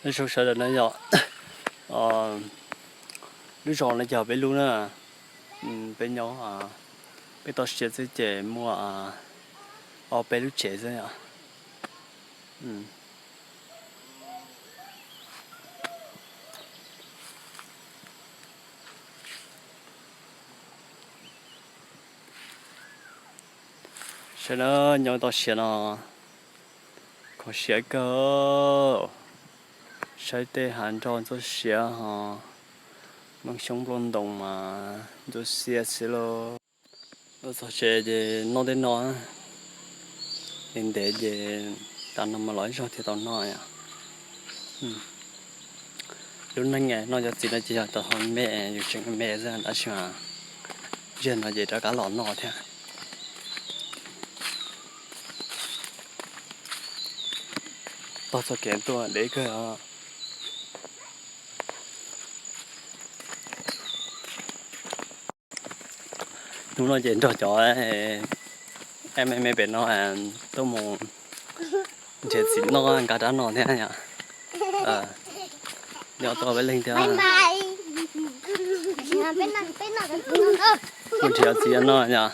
Nyob zoo sawv daws na yom. Lub zos no yog peb lub na. Peb nyob, peb toj siab xwb ces muaj ob peb lub tsev xwb yom. Sawv daws nyob toj siab no, kho siab kawg. Saib tej hav nrog ntxuav siab ho, nplooj xyoob nplooj ntoo mas ntxuav siab xwb lauj. Los txog tsev ces noj tej no, ntev ntev ces tas no mas los ib zaug thiaj tau noj yom. Lub neej noj cov txiv no ces yog tau ho me, yus tseem me xwb tab sis mas ziag no ces rov qab los noj thiab. Tog txoj kev tuaj ntev kawg os. Hnub no ces nrog cov me me pem no tuaj mus nrhiav txiv noj nqa rab no thiab yom. Nyob tau peb leeg thiab. Tuaj nrhiav txiv noj yom.